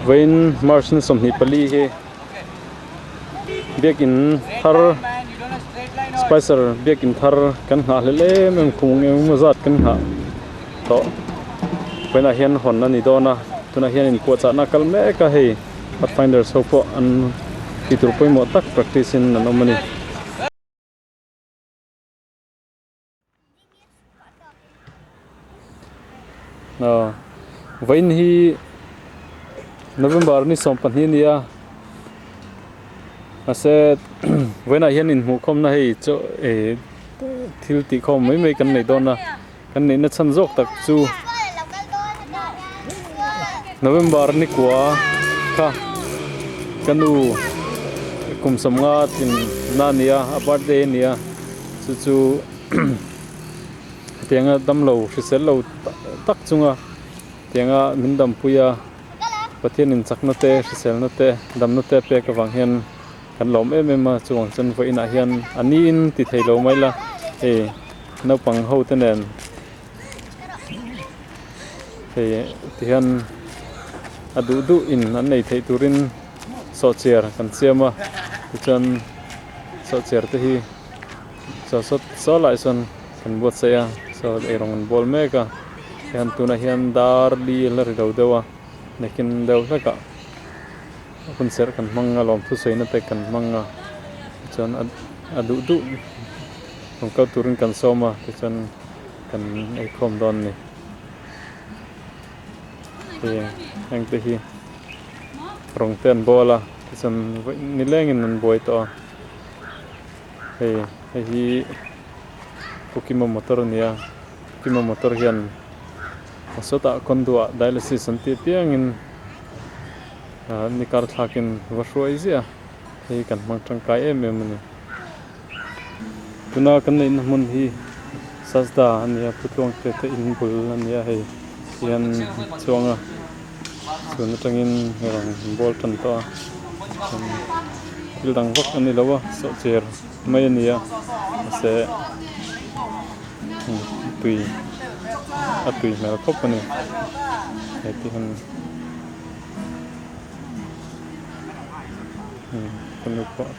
Vawiin March ni 24 hi biakin thar Spicer biakin thar kan nghah hlelh em em khum engemaw zat kan nghah tawh vawiinah hian hawn a ni dawn a tunah hian inpuahchahna a kal mek a hei pathfinders ho pawh an tihtur pawimawh tak practice in an awm a ni. Aw vawiin hi November ni 12 a ni a mahse vawiinah hian inhmuhkhawmna hei chaw eh thil tihkhawm mai mai kan nei dawn a kan neihna chhan zawk tak chu November ni kua kha ka nu kum 50 tlinna a ni a a birthday a ni a chu chu Hetianga damlo hrisel lo tak chunga tianga min dampui a, Pathianin chakna te, hriselna te, damna te a pek avang hian kan lawm em em a, chuvang chuan vawiinah hian a niin ti thei lo mai la, hei naupang ho te nen hei tihian a duh duh in an nei theih turin sawhchiar kan siam a, tichuan sawhchiar te hi. Saw sawt saw lai sawn kan buatsaih a saw eirawng an bawl mek a hian tunah hian dar li a la ri lo deuh a nakin deuh hlekah hun serh kan hmang a lawm thusawi na te kan hmang a tichuan a duh duh rawn kal turin kan sawm a tichuan kan eikhawm dawn a ni hei heng te hi rawng te an bawl a tichuan nilengin an buai tawh a. Hei hei hi Pukima motor a ni a Pukima motor hian a sawtah kawn duhah dialysis an tih apiangin ah ni kar thlakin va hruai ziah a hei kan hmang tangkai em em a ni. Tuna kan neihna hmun hi Sasda a ni a Putluang te te in bul a ni a hei hian chuang a chhun atangin rawn bawl tan tawh a thil dang vak a ni lo a sawhchiar mai a ni a mahse tui a tui hmel khawp a ni he ti hian ka nu pawh.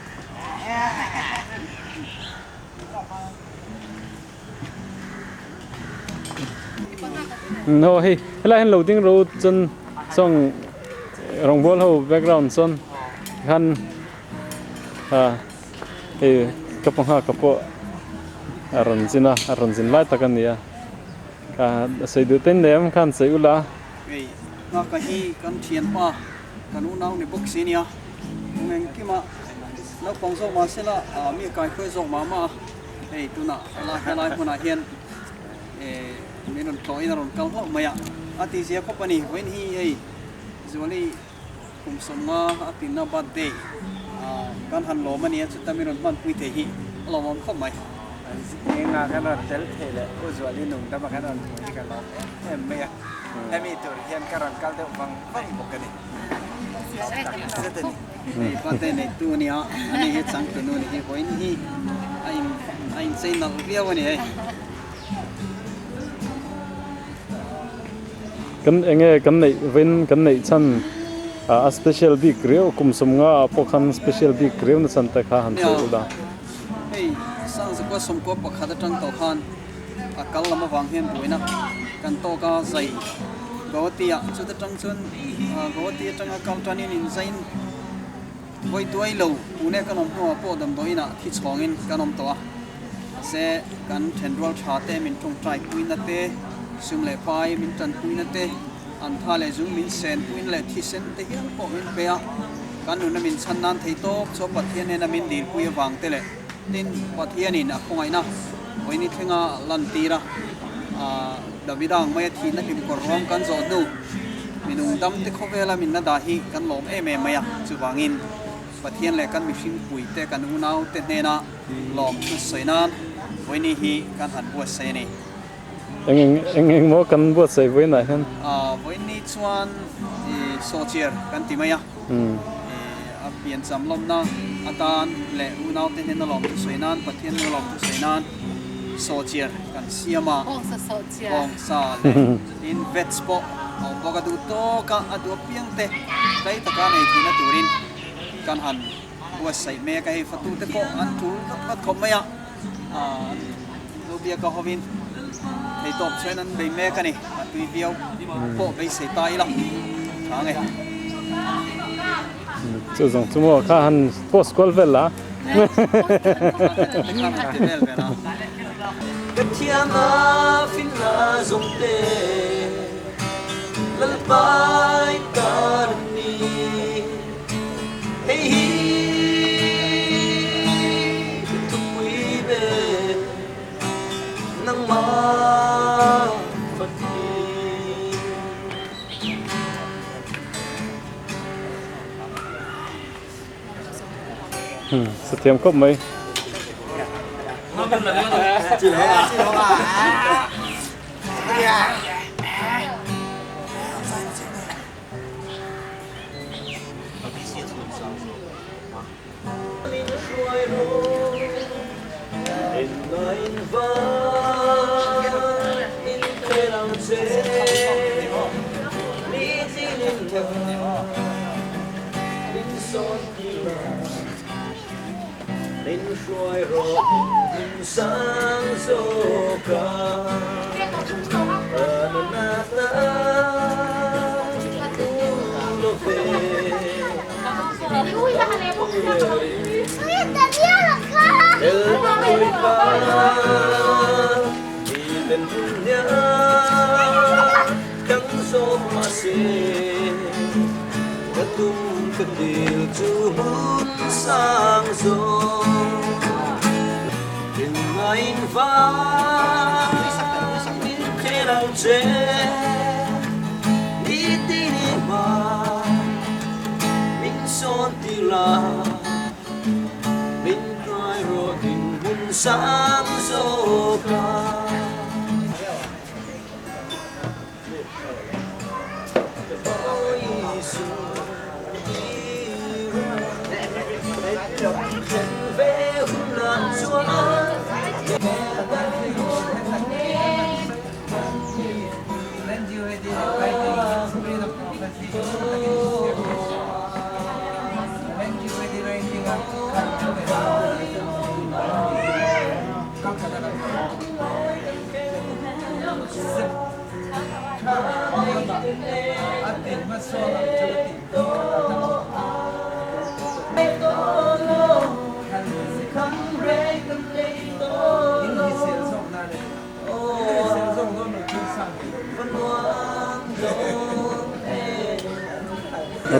Aw hei helai hian lo ding ro chuan sawng rawngbawl ho background chuan hian ah hei ka pangha ka pawh a rawn zin a a rawn zin lai tak a ni a ah sawi duh te nem khan sawi ula. Hei nghaka hi kan thianpa kan unau ni bawk si nia engkima naupang zawk mahsela mi kaihruai zawk mah mah a. Hei tunah helai helai hmunah hian eh min rawn tlawhin a rawn kal hlauh mai a, a tihzia khawp a ni. Vawiin hi hei Zuali kum 50 a tinna birthday ah kan han lawm a nia, chuta min rawn hmanpui thei hi a lawmawm khawp mai. Enga kan rawn tel thei leh U Zuali nung dama kan rawn hmuh hi ka lawm em em mai a, hemi tur hian ka rawn kal deuh vang vang bawk a ni. Zet a ni. Hei birthday neitu a nia, ani hi changtunu ni hi vawiin hi a in a inchei nalh viau a ni hei. Kan enge kan neih vawiin kan neih chhan a special bik riau kum 50 ah pawh khan special bik riau na chhan te kha han sawi ula. Hei Sangzakua 11 atang tawh khan a kal lam avang hian buaina kan tawk a zai Guwahati ah chuta tang chuan Guwahati atanga kal tanin in zain vawi tuai lo Pune kan awm hnuah pawh damdawiin ah thi chhawngin kan awm tawh a mahse kan thenrual tha te min tawngtai puina te sum leh pai min tanpuina te an tha leh zung min sen puina leh thisen te hial pawh min pe a kan nuna min chhan nan thei tawp chu Pathian hnena min dilpui avang te leh Tin, Pathianin a khawngaihna vawiin thlenga lantir a, Davida ang maia thihna hlimkawr ruang kan zawh hnu, minung damte khawvela min la dah hi kan lawm em em mai a. Chuvangin, Pathian leh kan mihring puite, kan unaute hnena lawm chu sawi nan vawiin hi kan han buatsaih a ni. Eng eng eng eng maw kan buatsaih vawiinah hian? Vawiin ni chuan sawhchiar kan ti mai a. A piancham lawmna atan leh unaute hnena lawm thu sawi nan, Pathian hnena lawm thu sawi nan sawhchiar kan siam a. Bawngsa sawhchiar. Bawngsa leh tin veg pawh. a awm bawk a, duh tawka a duh apiang te tlai taka nei theihna turin kan han buatsaih mek a, hei fatute pawh an tul vat vat khawp mai a, an lo biak a hovin theitawp chuan an bei mek a ni, a tui viau pawh beisei ta ila tha nge. Chu zawng chu maw kha han post kual vel la. Ka thiam a finna zawng te Lalpai ka ni hei hi ka thupui ber nangmah Pathian. Sathiam khawp mai.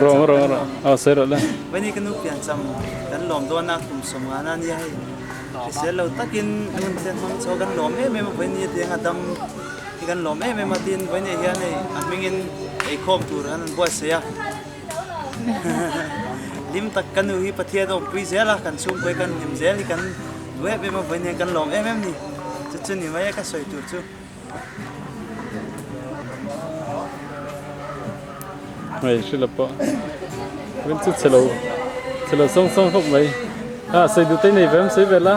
Rong rong rong a sei rawh le. Vani ka nu piancham kan lawm dawn a kum sawmnga na nia hei hrisel lo takin hun te hmang chho kan lawm em em a vani tiang a dam hi kan lawm em em a tin vani hian hei a hmingin eikhawm tur an an buatsaih a hlim tak ka nu hi Pathian a awmpui zel a kan chhungkawi kan hlim zel hi kan duh em em a vani hian kan lawm em em ni chu chu ni mai a ka sawi tur chu. Hei hrila pawh vin chu chhelo chhelo sawng sawng khawp mai a sawi duh te nei ve awm sawi ve la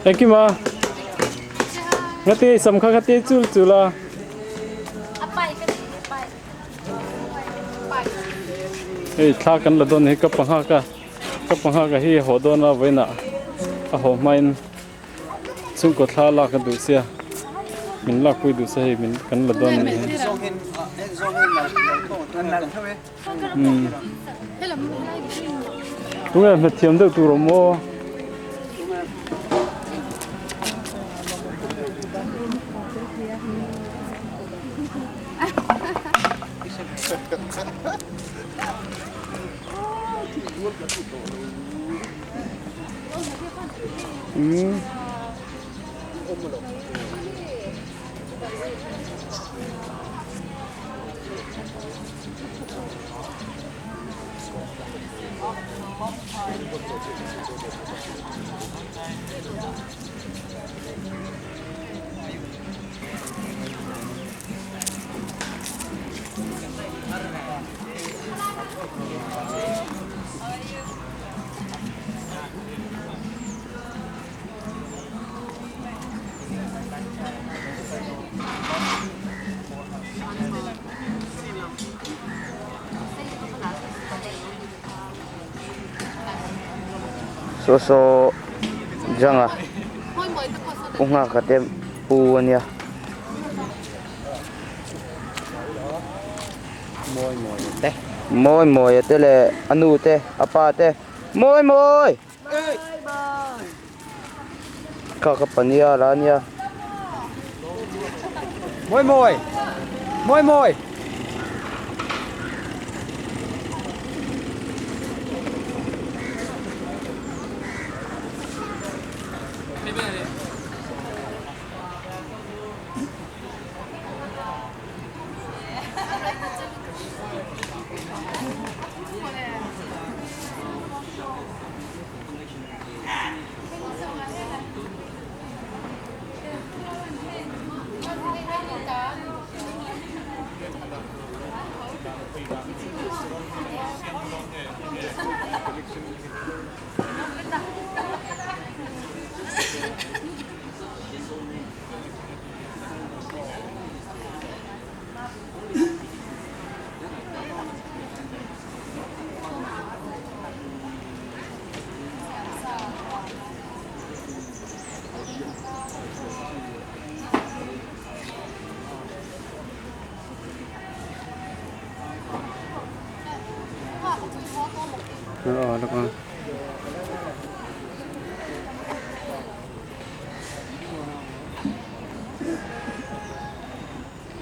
Engkim a ngati sam kha khati chul chul a. Hei thla kan la dawn hi ka panghak a ka panghak a hi haw dawn a vawiinah a haw hmain chhungkaw thla lak a duh sia min lakpui duh sia hei min kan la dawn a ni. Tunge hmethiam deuh tur awm aw. Umm. Saw saw Janga pu nghak a te pu a nia. Mawi mawi a te leh a nu te a pa te mawi mawi kha ka pania la a nia. Mawi mawi mawi mawi.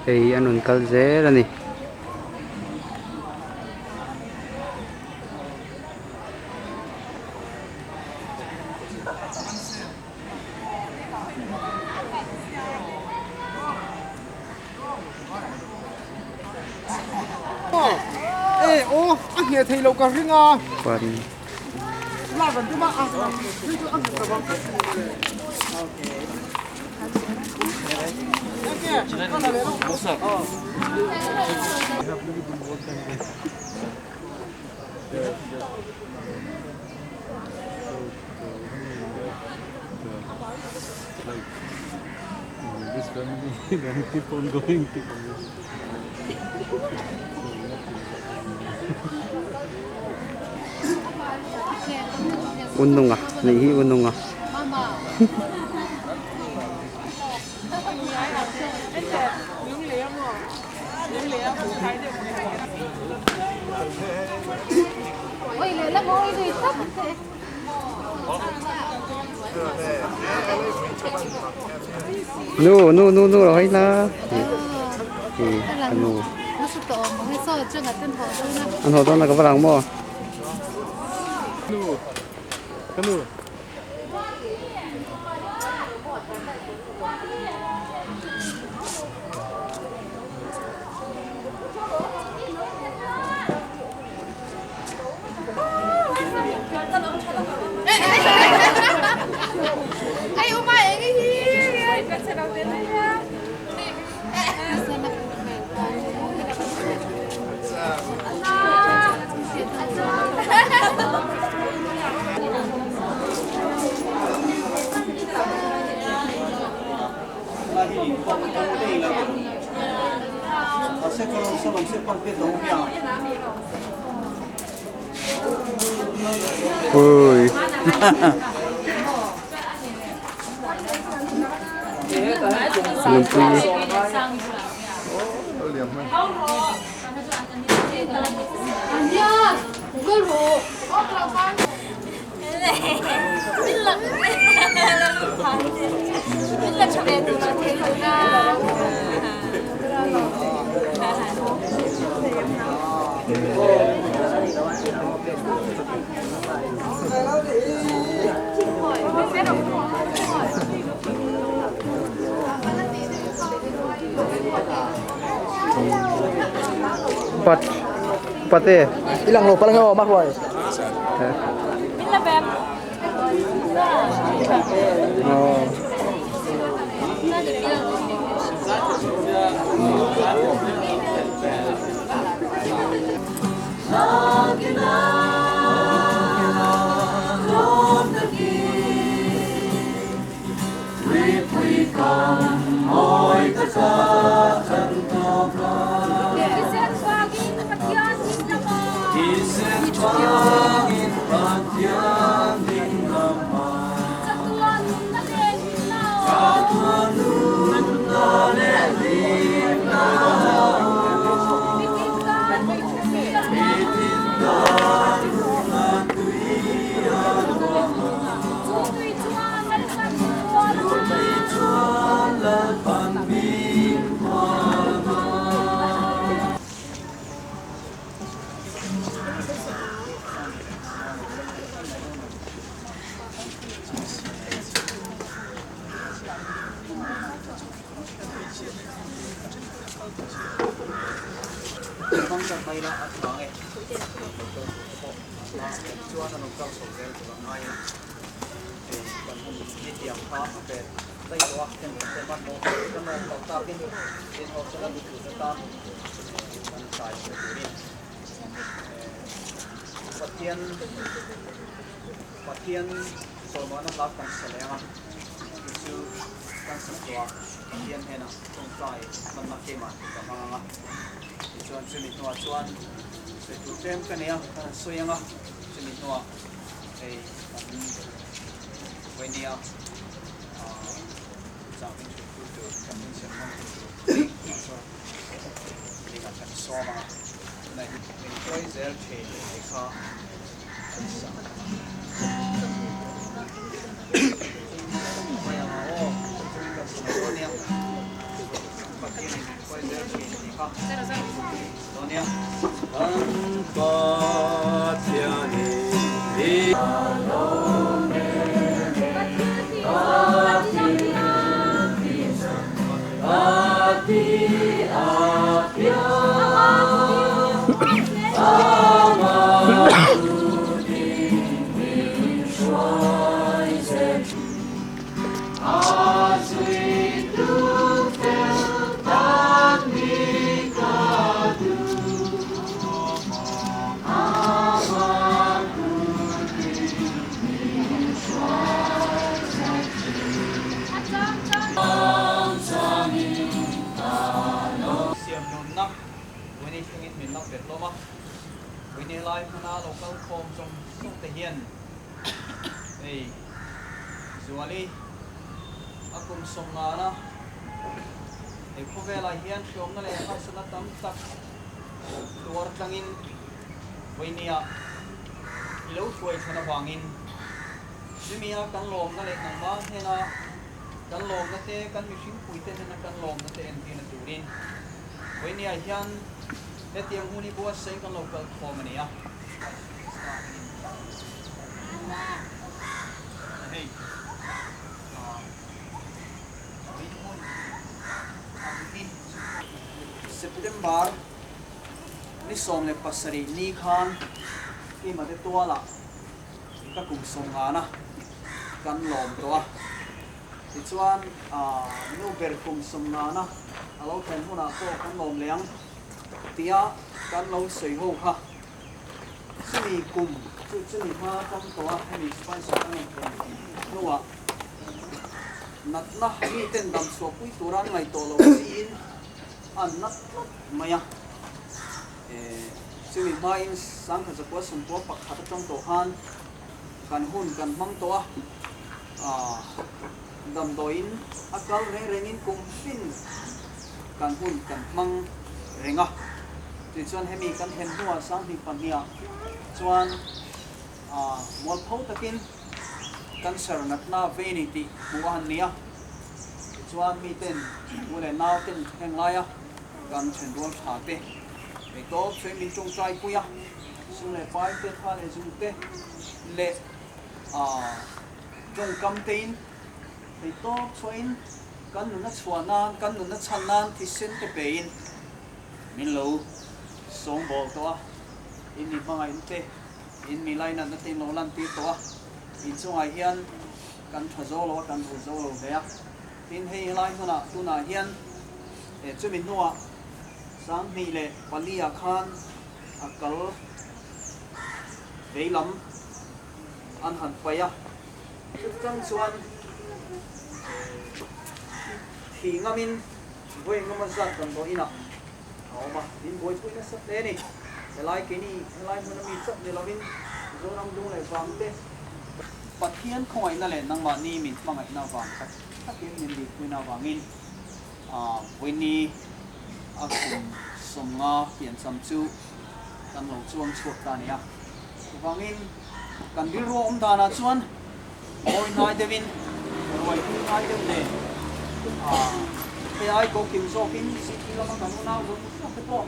Hei an rawn kal zel a ni. Ununga nih hi ununga. Nu nu nu nu lo hei la. Ka nu. An haw dawn a ka va lang maw? Nu ka nu. Ui. Lungpui. Pat pate. Ilang lo palang lo mak roi. Oh. tan mai ila a tha ang e. Lo kal tur te pawh an la awm chuan an rawn kal chho zel tur ang ngai ila. Hei kan hun hetiang kha a pel daih tawh a, thenkhat te hmanhmawh kan awm loh takin tin ho chuan a lutuk atan kan tlai lohna turin Pathian Pathian chawlmawhna hla kan sa leh ang a, chu chu kan sa chhuah Pathian hnenah tawngtai hmanna keimah ka hmang ang a, tichuan chumi hnuah chuan sawi tur tlem ka nei a, kan han sawi ang a, chumi hnuah hei kan Vainia chah min hrilhtu tur kan insiam hmang tur chu lingah kan sawm ang a, tunah hi min hruai zel thin tih kha kan sa ang a. Hruai ang a aw, chungin kan sa mai dawn nia, Pathianin min hruai zel thin tih kha dawn nia. Kan Pathianin min. Siam nunna Winnie thlengin min la pe hlawm a, Winnie lai hmana lo kal khawm zawng zawng te hian hei Zuali a kum sawmngana he khawvelah hian hriawmna leh harsatna tam tak tuar tlangin Vawinia i lo hruai chhan avangin chumia kan lawmna leh nangmah hnena kan lawmna te, kan mihring puite hnena kan lawmna te entirna turin Vawinia hian hetiang hun hi buatsaih kan lo kal khawm a ni a. Hei vawiin hun ang hi September Ni 17 ni khan keimah te tualah ka kum sawmngana kan lawm tawh a, tichuan nu ber kum sawmngana a lo thlen hunah pawh kan lawm leh ang tia kan lo sawi ho kha. Chumi kum chu chumi hma atang tawh a hemi sponsor an rawn thlen hnuah natna miten damchhuahpui tura an ngaihtuah loh chiin an na tlat mai a, chumi hmain sangkhat zakua sawmkua pakhat atang tawh khan kan hun kan hmang tawh a, damdawiin a kal reng rengin kum fin kan hun kan hmang reng a, tichuan hemi kan thlen hnuah sanghnih pahniha chuan mualpho takin cancer natna vei ni tih hmuh a han ni a. Tichuan miten u leh nau ten heng laia kan thenrual tha te ei tawp sawi min tawngtai pui a, sum leh pai te, tha leh zum te leh tawngkam tein ei tawp chhuahin kan nunna chhuah nan, kan nunna chhan nan thisen te pein min lo sawngbawl tawh a, in mi hmangaihna te, in mi lainatna te in lo lantir tawh a, inchungah hian Kan tha zo lo a, kan rul zo lo hle a. Tin, hei helai hmunah tunah hian chumi hnuah 2004 ah khan a kal vei lam an han paih a. Chutang chuan thi ngamin vawi engemaw zat damdawi inah a awm a, min buaipui nasa hle a ni. Helai keini helai hmuna mi chauh ni lovin Zoram dung leh vangte Pathian khawngaihna leh nangmahni min hmangaihna avang tak takin min dihpuina avangin vawiini a kum 50 piancham chu kan lo chuang chhuak ta a ni a. Chuvangin kan rilru a awm danah chuan mawi hnai deuhin, ruai hming hnai deuh nen hei ai ko kim zawkin city lama kan unau zawng zawng te pawh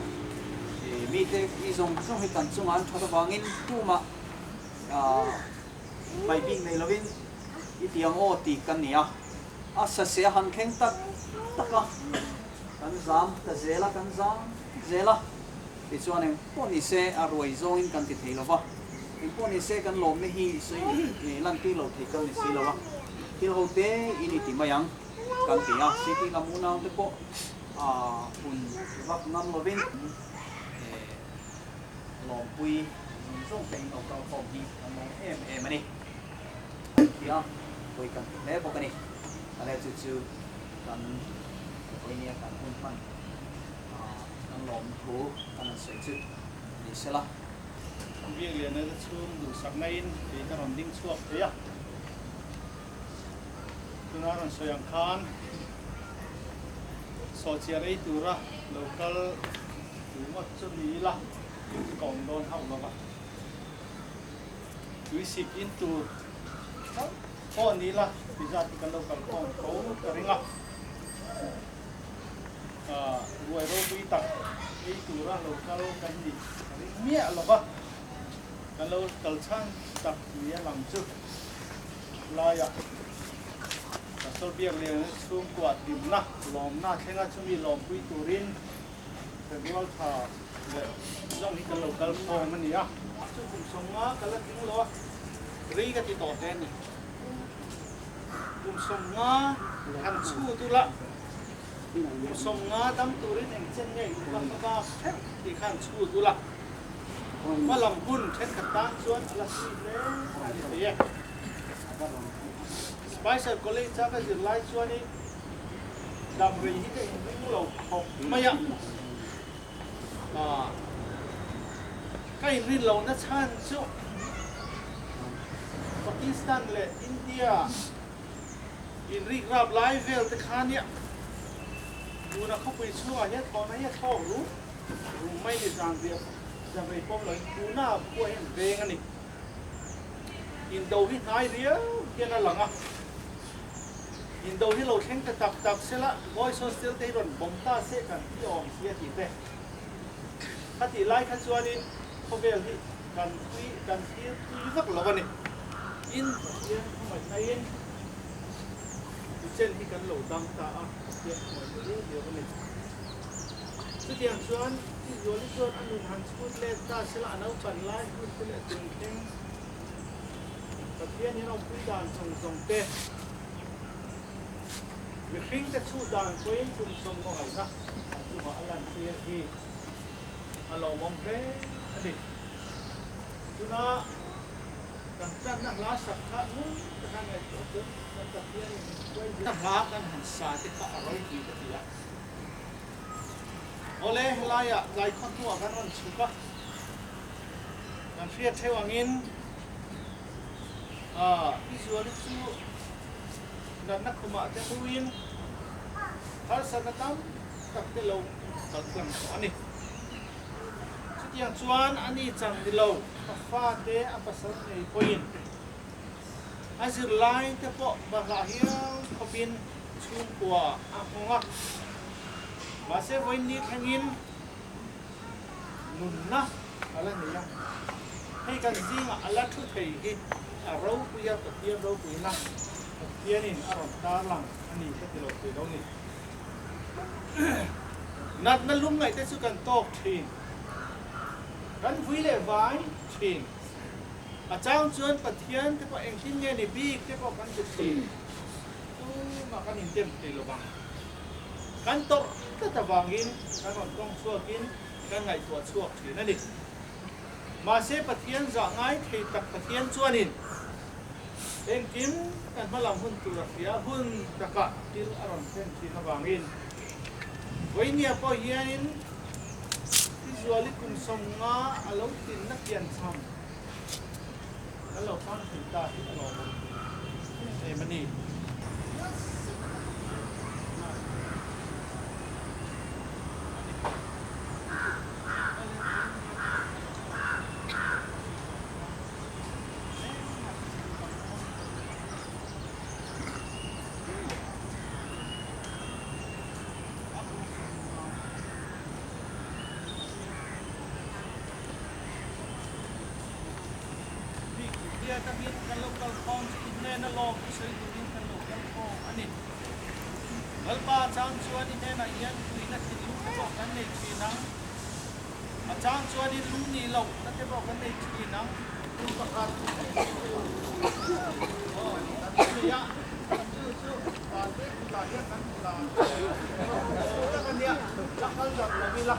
mite mi zawng zawng hi kan chungah an that avangin tumah Hmai bik nei lovin i ti ang aw tih kan ni a, a sase a han thleng tak tak a, kan zam ta zel a, kan zam zel a. Tichuan eng pawh ni se a ruai zawngin kan ti thei lo va, eng pawh ni se kan lawmna hi sawi lantir lo thei kan ni si lo a, thil ho te in i ti mai ang kan ti a, city lam unau te pawh hun vak ngam lovin lawmpui zawng zawng te in lo kal khawm hi kan lawm em em a ni. Kan ti a, pawi kan ti hle bawk a ni. Tale chu chu kan vawinia kan hun hman. Kan lawm thu kan han sawi chu ni sela. Biak lian na chhung duhsakna in kei ka rawn ding chhuak thei a. Tuna rawn sawi ang khan sawhchiar ei tura lo kal tu ngawt chu ni ila chu ka awm dawn hauh lo va. Tuisik in tur chauh pawh ni ila ti zat hi kan lo kal khawm tho ka ring a. Ruai ropui tak ei tura lo kal kan nih ka ring miah lo va, kan lo kal chhan tak nia lang chu laiah Pastor Biakliana chhungkua hlimna lawmna thlenga chumi lawmpui turin February thla leh zawng hi kan lo kal khawm a ni a. Chu kum 50 ka la tling lo a, rei ka ti tawh hle a ni. Kum 50 han chhut ula, kum 50 dam turin eng chen nge in va hma bak theuh tih khan chhut ula, hma lam hun thenkhat tan chuan a la sui hle a ni thei e. Spicer College a ka zir lai chuanin dam rei hi ka inring lo khawp mai a, ka inrin lohna chhan chu Pakistan leh India inrik rap lai vel te kha nia tuna khawpui chhungah hian thlawhna hi a thlawk rum rum mai ni zan riah zan rei pawm loin tuna khua hian veng a ni. Indo hi hnai riau hian a lang a. Indo hi lo thleng ta tak tak sela boys hostel te hi rawn bawm ta se kan ti awm si a tih te. Kha tih lai kha chuanin khawvel hi kan tui kan thlir tui vak lo a ni. In Pathian khawngaihnain chen hi kan lo dang ta a, Pathian khawngaihna riau riau a ni. Chutiang chuan Izuali chuan a nun han chhut let ta sela a naupan lai hun te leh tun thleng Pathian hian awmpui dan zawng zawng te, mihring te chhut dan pawhin kum 50 ngaihna an chungah a lantir hi a lawmawm hle a ni. Tuna kan tlanna hla sak kha ngun taka ngaihtuah chu kan Pathianin min hruai zir hla kan han sa te kha a ropui ka ti a. Awle, helaiah tlai khaw hnuah kan rawn chhuk a. Kan hriat theuh angin Izuali chu natna khumah te muin harsatna tam tak te lo kal tlang tawh a ni. Chutiang chuan a ni chang ni lo, a fate a pasal ngei pawhin a zirlai te pawh bahlah hial khawpin chhungkua a nghawng a. Mahse vawiin thlengin Nunna a la nei a, hei kan zingah a la thu thei hi a ropui a, Pathian ropuina Pathianin a rawn tarlang a ni ka ti lo thei lo ni. Natna lum ngaih te chu kan tawk thin, kan vui leh vai thin. A chang chuan Pathian te pawh engtin nge ni bik te pawh kan ti thin, tumah kan intem thei lo vang. Kan tawrh tlat avangin kan rawn tawng chhuakin kan ngaihtuah chhuak thin a ni. Mahse Pathian zah ngai thei tak Pathian chuanin engkim kan hmalam hun tur a hria hun takah thil a rawn thlen thin avangin Vawinia pawh hianin Izuali kum 50 a lo tlinna piancham kan lo hmang thei ta hi a lawmawm em em a ni. Biakangin kan lo kal khawm chu i hnena lawm i sawi turin kan lo kal khawm a ni. Lalpa chang chuan i hnenah hian puina thinlung te pawh kan nei thin ang. A chang chuanin lung nih loh na te pawh kan nei thin ang. Kum pakhat aw kan nei a, chu chu van te kutah hian kan la tak a nia, la kal darh lo ila.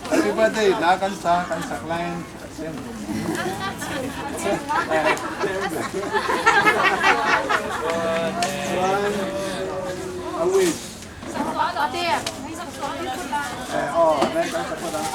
Happy birthday la kan sa kan sak laiin a siam hlum. Chuan a wish. Aw nai kan support ang.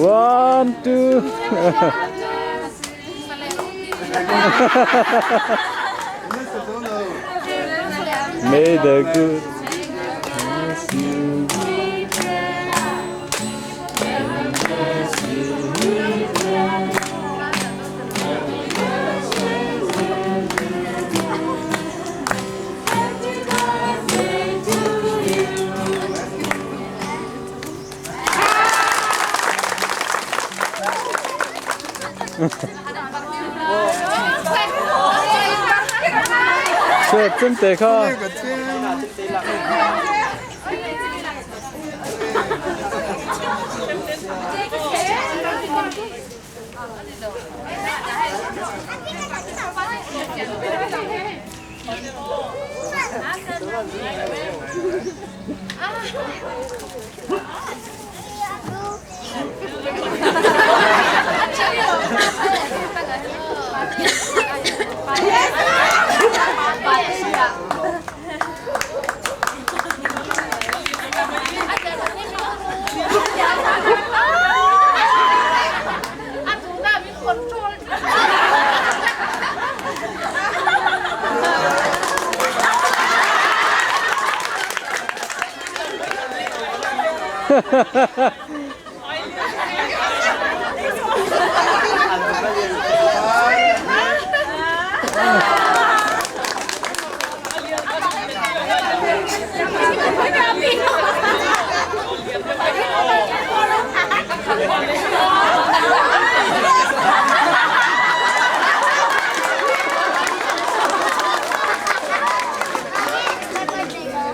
One, two. May the good bless you. Chuan chemte kha.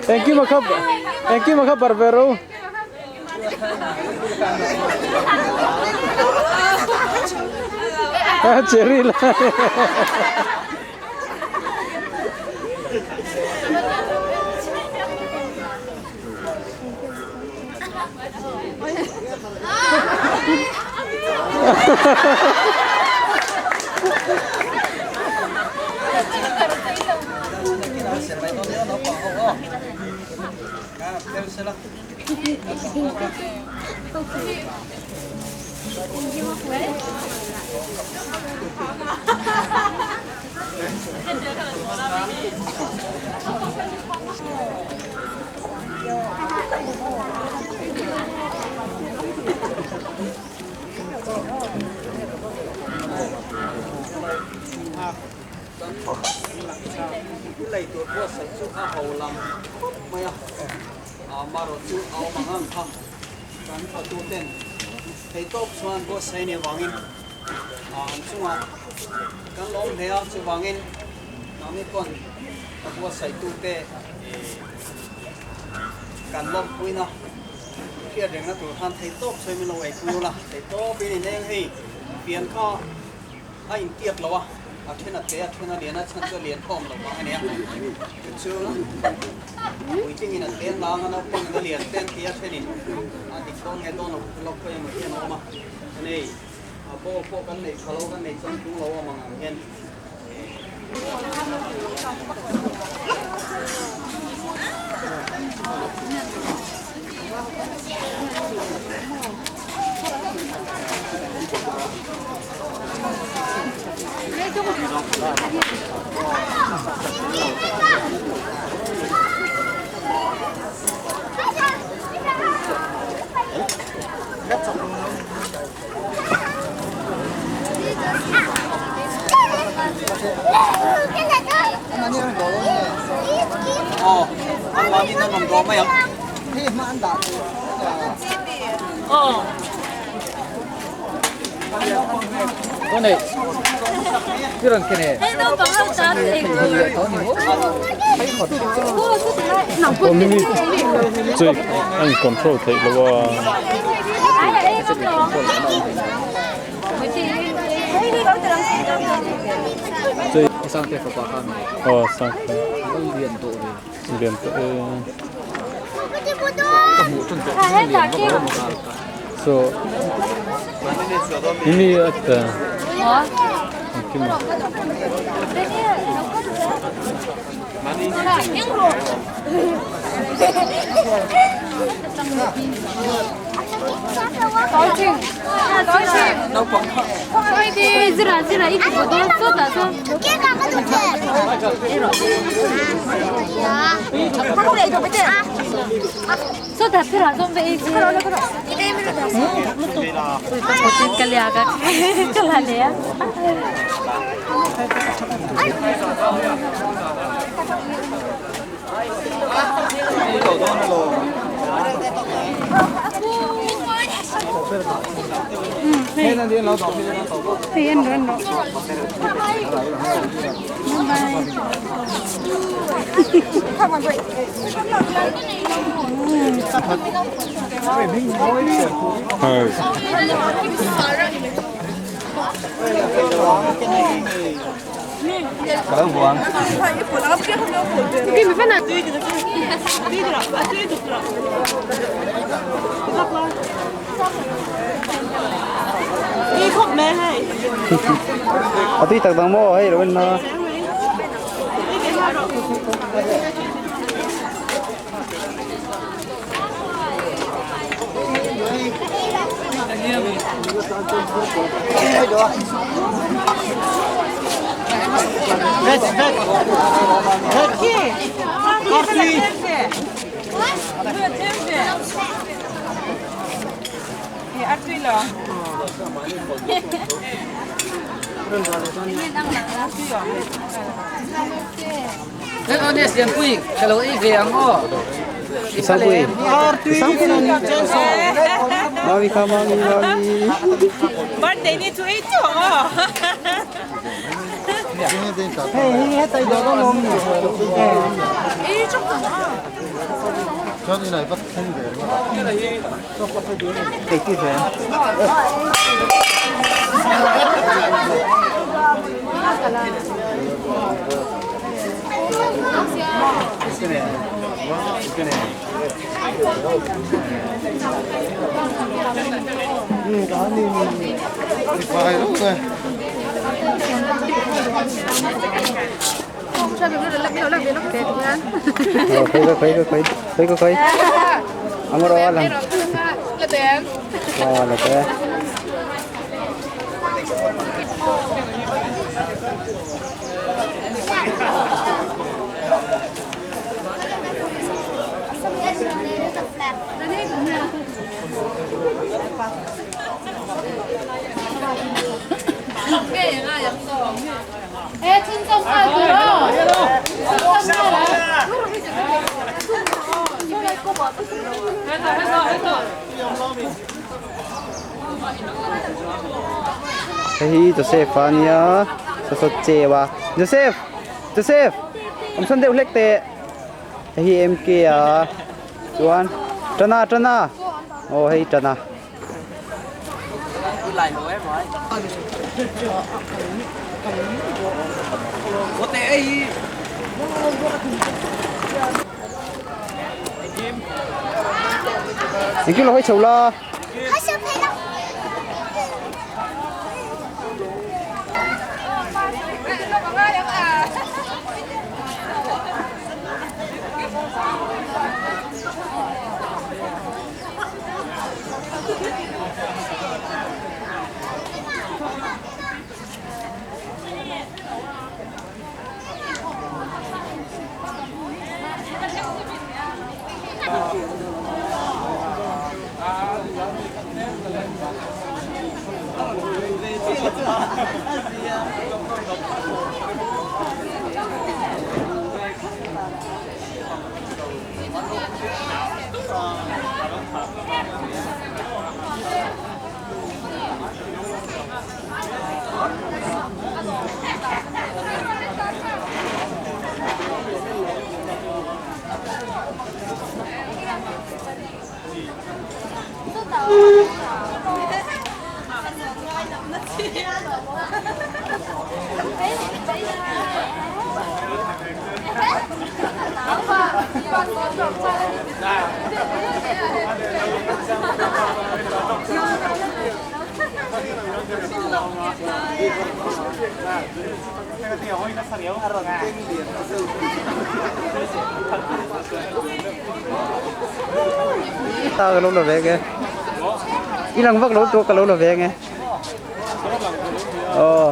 Engkim a kha engkim a kha barbero. Cherry la. tel sela. Lei tur buatsaih chu a ho lam khawp mai a, amaherawh chu a awm ang ang kha kan hotu ten theihtawp chuan buatsaih a nih avangin an chungah kan lawm hle a, chuvangin nangni pawn a buatsaih tute kan lawmpuina hriat rengna tur khan theihtawp sawi min lo eipui ula, theihtawpin ineng hei pian kha a intiat lo a, a then a te a then a lian a chhan chu a lian khawm lo vang a nia. Chu chu puitlingin a te nang a naupangin a lian te an ti a thenin a dik dawn nge dawn lo lawk pawh emaw hian a awm a. Nei a ball pawh kan nei tha lo kan nei changtlung lo awm ang ang hian. Aw, an mahni an rawn dawh mai ang. Aw mimi chu a in control theih lo a. Aw sangte lian tawh e. So mimi a ta engkim a. A tui tak dang maw hei lo en na. Mami kha mami mami. Birthday ni chu ei chu o. Khoi ka khoi ka khoi khoi ka khoi. Amaro lang. Oh, la te. Hei hi Joseph a nia sawsawt cheu a Joseph Joseph awm sawn deuh hlek teh hei hi M K a chuan Tana Tana aw hei Tana. Engkim lo hawi chho la. Ta ka lo la ve nge i lang vak lo tu ka lo la ve nge aw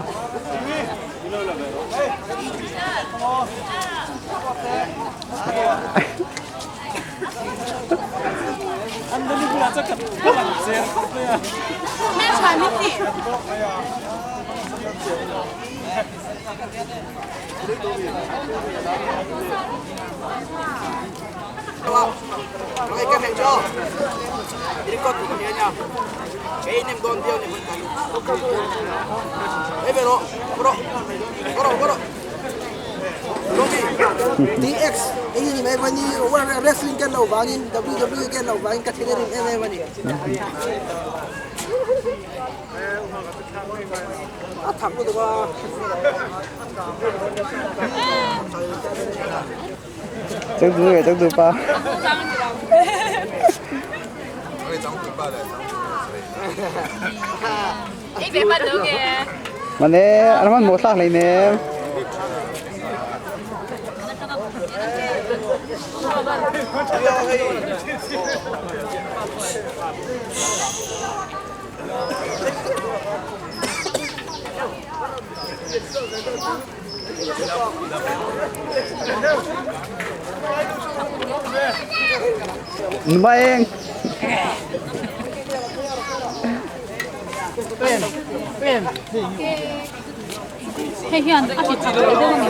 DX ei ni mai vani wrestling ken lo vangin WWE ken lo vangin ka thil rim em em ani a thak lutuk a. Chak du nge chak du pa. Mane an hman mawh thlak hleinem. Numaeng. Hei hian a ti chak lo deuh a ni.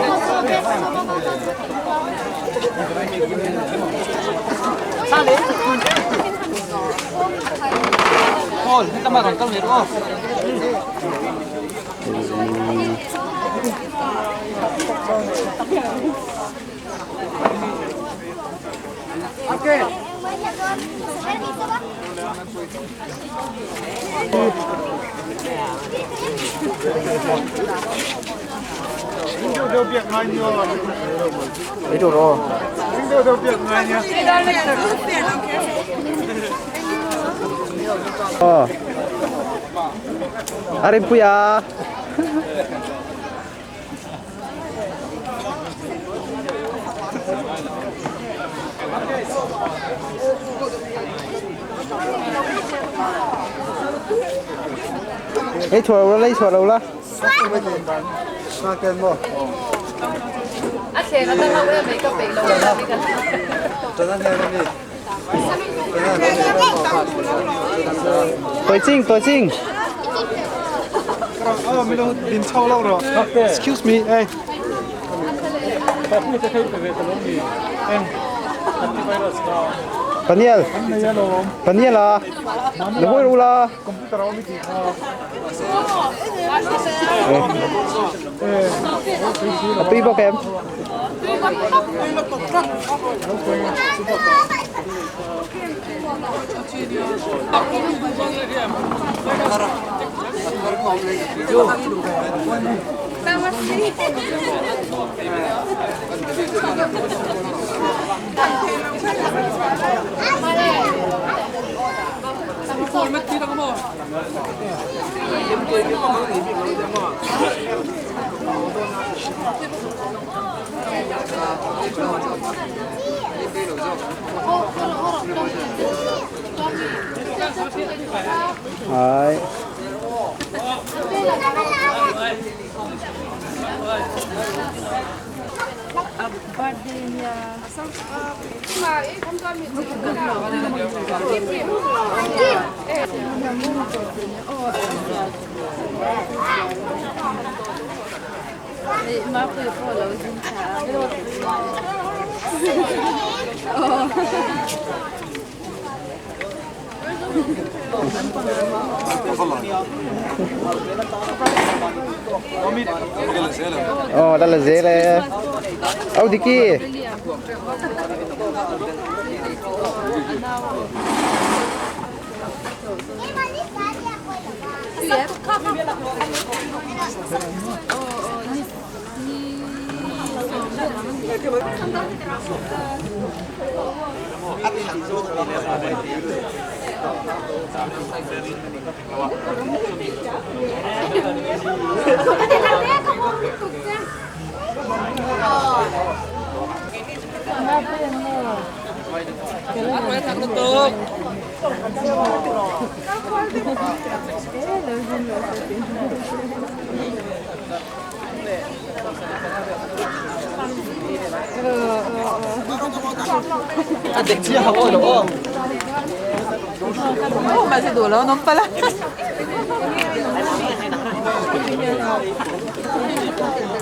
Ei tur aw. Aw. A rinpui a. Lấy chùa lo la, lấy chùa lo la. Tôi chinh, tôi chinh. Excuse me, hey. Paniel. Paniel à. Nó hôi la. A tui bawk em. Đấy. Ồ, đây là dễ đây. Ông đi kia.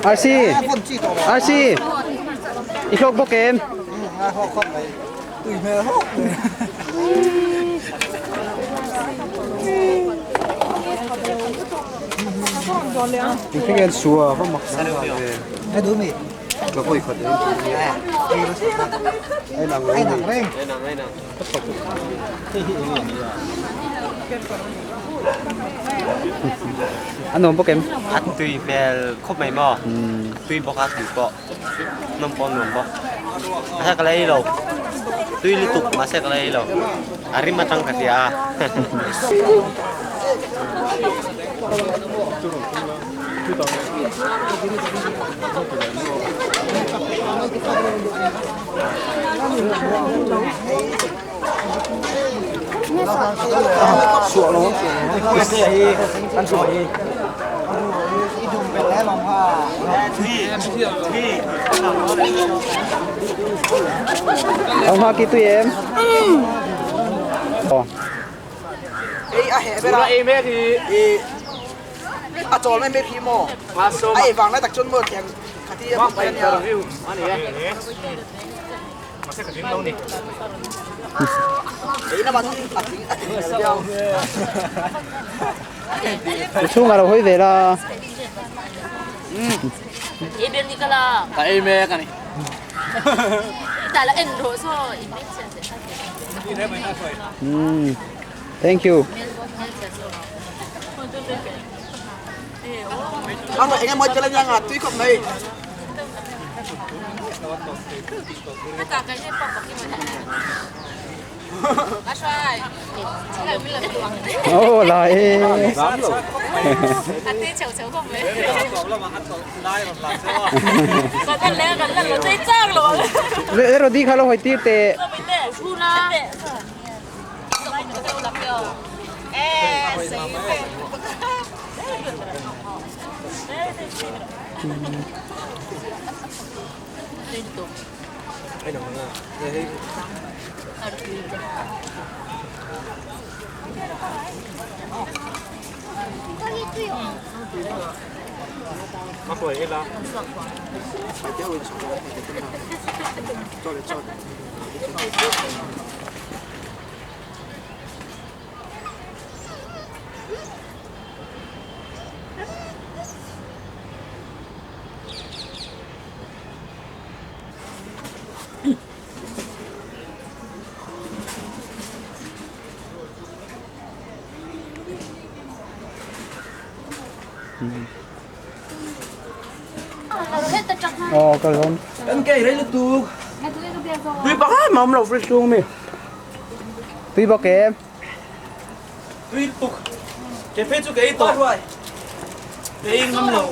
RC RC I hlawk bawk em? An nuam bawk em? A tui hmel khawp mai maw? Tui bawk a tui pawh nawm pawh a nuam bawk. Mahse ka la ei lo, tui lutuk mahse ka la ei lo, a rim atang ka hria a. Ông Hoa kia tui em. Ồ. Chhung a lo hawi ve la. Thank you. Ô lại. Rodi kha lo hawi tir teh. Aw ka lawm. Kan kei rei lutuk. Tui bak mam lo fridge chung mi. Tui bak em? Tui tuk. Ke phe chu kei to. Kei ngam lo.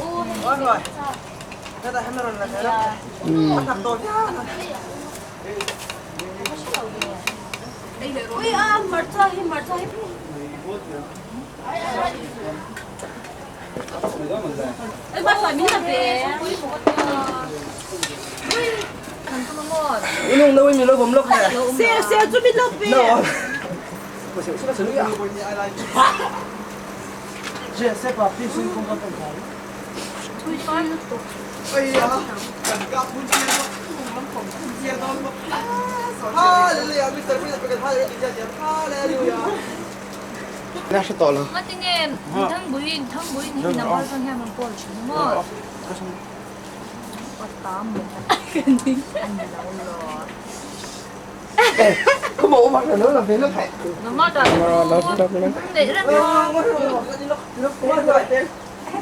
Na hre tawh lo.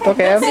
Tốt em.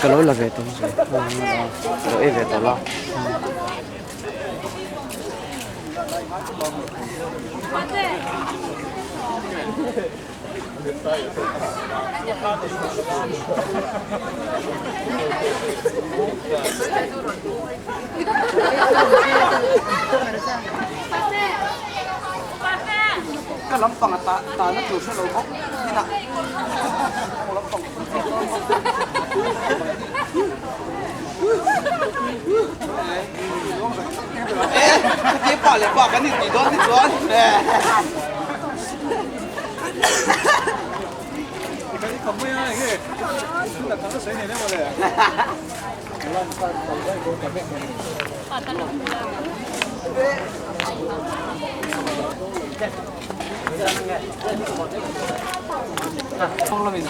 Ka lo la ve tawh ang chu. Ka lo ei ve tawh la. Ka lampang a ta na tur hre lo bawk hinah lampang pa leh pa kan intih dawn te chuan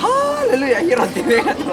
Hallelujah hi rawn ti ve ka tu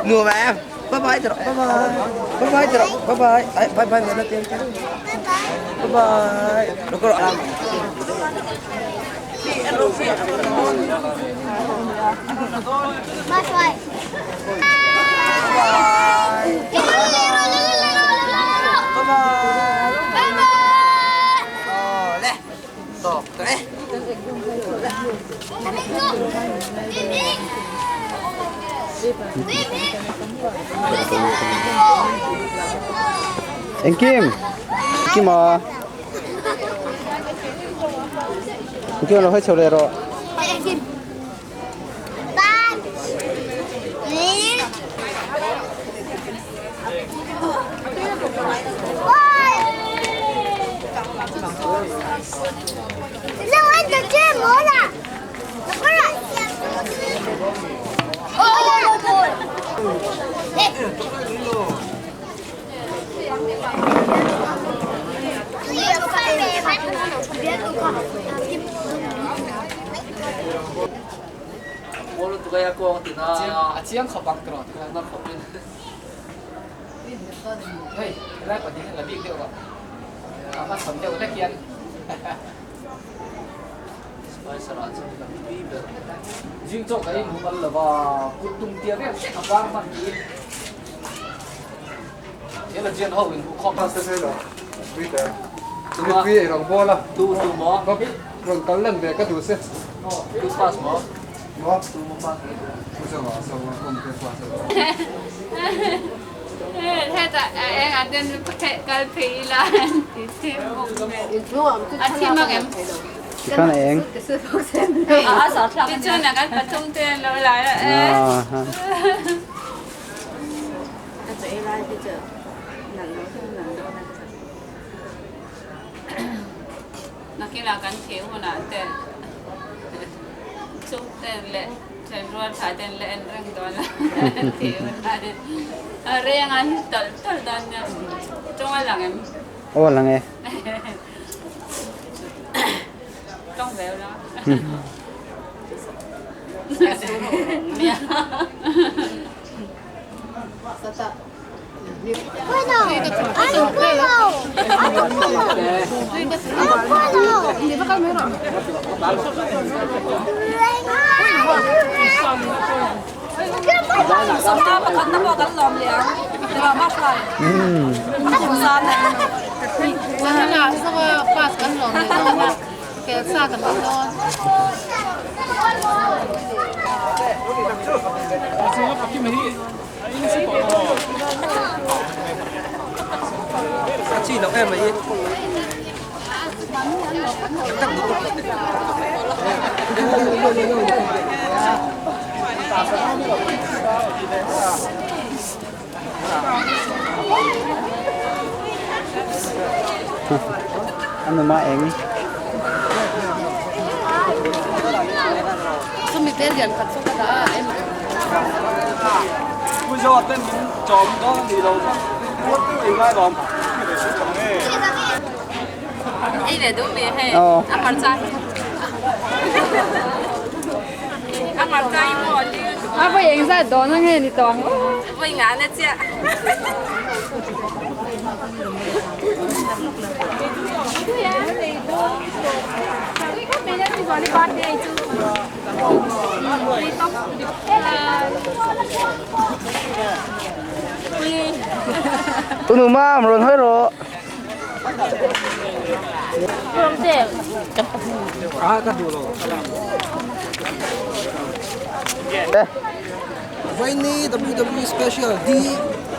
Nuam em? Bye bye bye bye. Bye bye bye bye. Bye bye bye bye. Bye bye. Engkim Engkima Engkima lo hawi chho leh rawh. Tikhan a eng. Aw lang e. Ano ma eng? Ờ. Unu mam rawn hawi rawh. Vaini WWE special D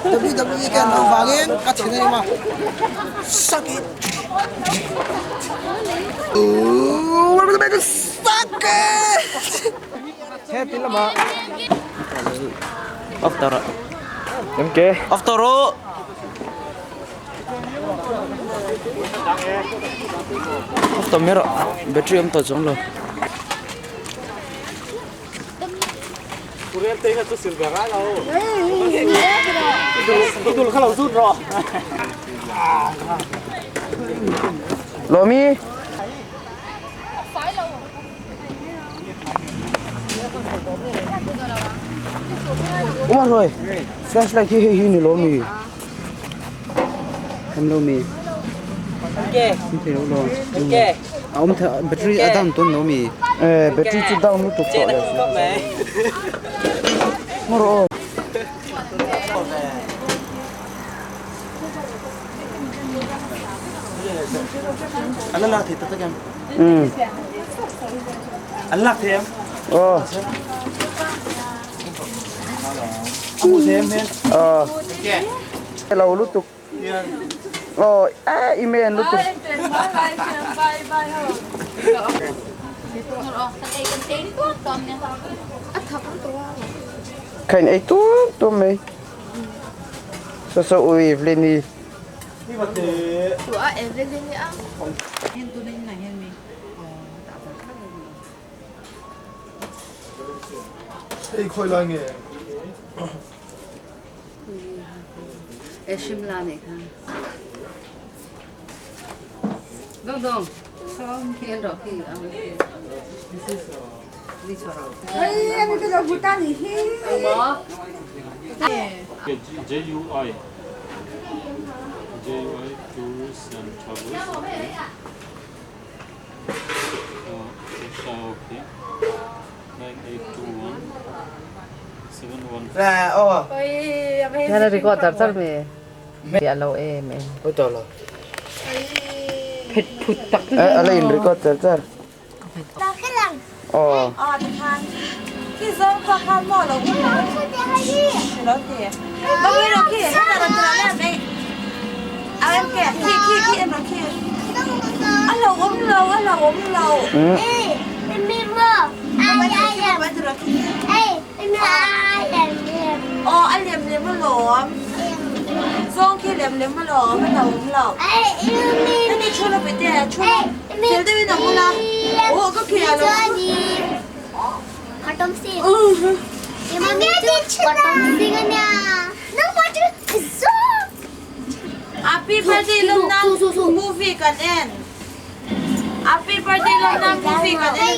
WWE ka an lo vangin ka chhin a ni ma suck it Ooh we're gonna make it suck it Off tawh rawh. MK. Off tawh rawh. Off tawh mai rawh. Battery awm tawh chuang lo. Lawmi. Uma rồi. Flashlight hi hei hi ni lawmi. Em lo mi. Ok. Thei lo lo. Ok. A awm the battery a down tawn lo mi. Eh battery chu down lutuk tawh le. Maw rawh aw. An la lak thei tak tak em? Um. An lak thei em? Aw. Ờ. Lo lutuk. Ờ, a email lutuk. Khain ei tu tu mai. So so ui Evelyn ni. Ei khoi lai nge. E Shimla này kha. Dong dong. Khi ăn khi ăn. Đi cho rồi. Ê, em cái đồ Bhutan thì hi. Okay, J U I. J U I Tours and Travels. Okay. Okay. 9821 71. Là ô. Thế là record char char me. Ya lo e me. Ôi trời ơi. Phết phút tắc. Ê, ở đây record char char. Ờ. Ờ, thì khan. Khi giống cho khan mò là cũng là nó thì. Bao nhiêu rồi khi nó là là mẹ. À em kìa, khi khi khi em nói khi. Anh lầu ốm lầu, anh lầu ốm lầu. Ê, em mơ. Ai ai em. Ê, em ai em. Ờ, anh liềm liềm mà lộm. Zong khi liềm liềm mà lộm, anh lầu ốm lầu. Ê, em mi. Anh đi chua là phải tiền, chua. Phiền tới bên nào là. Ồ, có kìa rồi. Bottom sing. Bottom sing anya. No water. Happy birthday lom na movie kan en. Happy birthday lom na movie kan en.